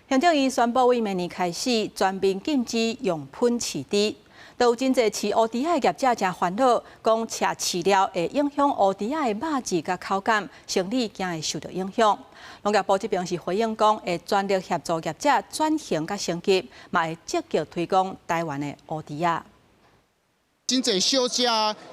行政院宣布，對明年開始全面禁止用噴飼豬。都有真濟飼烏豬仔的業者誠煩惱，講食飼料會影響烏豬仔的肉質佮口感，生理驚會受到影響。農業部這邊是回應講，會全力協助業者轉型佮升級，嘛會積極推廣台灣的烏豬仔。真濟小食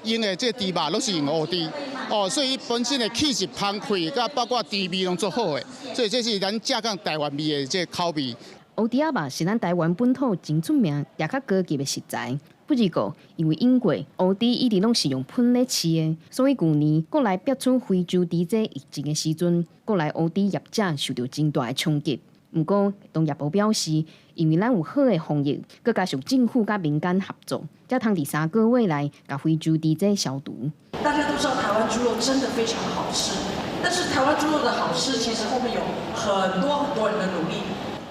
用的這豬肉攏是用烏豬，哦，所以伊本身的氣質香氣，佮包括豬味攏足好的，所以這是咱正港台灣味的這口味。烏豬仔肉是咱台灣本土真出名，也較高級的食材。不過，因為英國烏豬一直攏是用噴咧飼的，所以舊年國內爆出非洲豬瘟疫情的時陣，國內烏豬業者受著真大的衝擊。毋過，農業部表示，因為咱有好的防疫，閣加上政府佮民間合作，才通佇3個月內共非洲豬瘟消除。大家都知道台灣豬肉真的非常好吃，但是台灣豬肉的好吃，其實後面有很多很多人的努力。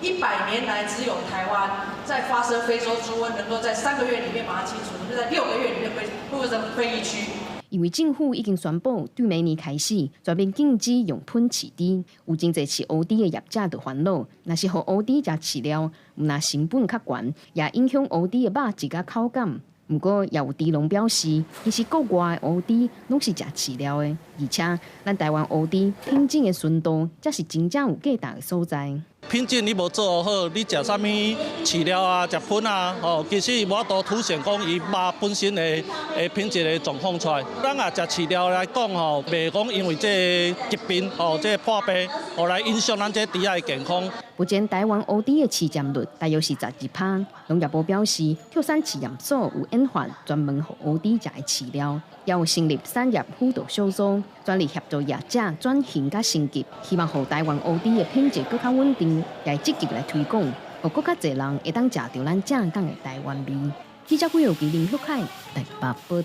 100年來，只有台灣在發生非洲豬瘟，能夠在3個月裡面把它清除，能夠在6個月裡面恢復成非疫區。因為政府已經宣布，對明年開始全面禁止用噴飼豬，有真濟飼烏豬的業者就煩惱，若是予烏豬食飼料，毋但成本較懸，也影響烏豬的肉質佮口感。毋過，也有豬農表示，其實國外的烏豬攏是食飼料的，而且咱台灣烏豬品種的純度，才是真正有價值的所在。品質你無做好，你食啥物飼料啊、食噴啊，吼，其實無法度凸顯講伊肉本身的品質的狀況出來。咱啊食飼料來講吼，袂講因為這個疾病吼，這個破病，吼來影響咱這豬仔的健康。目前台灣烏豬的市占率大約是12趴。農業部表示，畜產試驗所有研發專門予烏豬食的飼料，也有成立產業輔導小組，全力協助業者轉型佮升級，希望予台灣烏豬的品質閣較穩定，也會積極來推廣，予閣較濟人會當食著咱正港的台灣味。記者郭耀基、林旭凱台北報。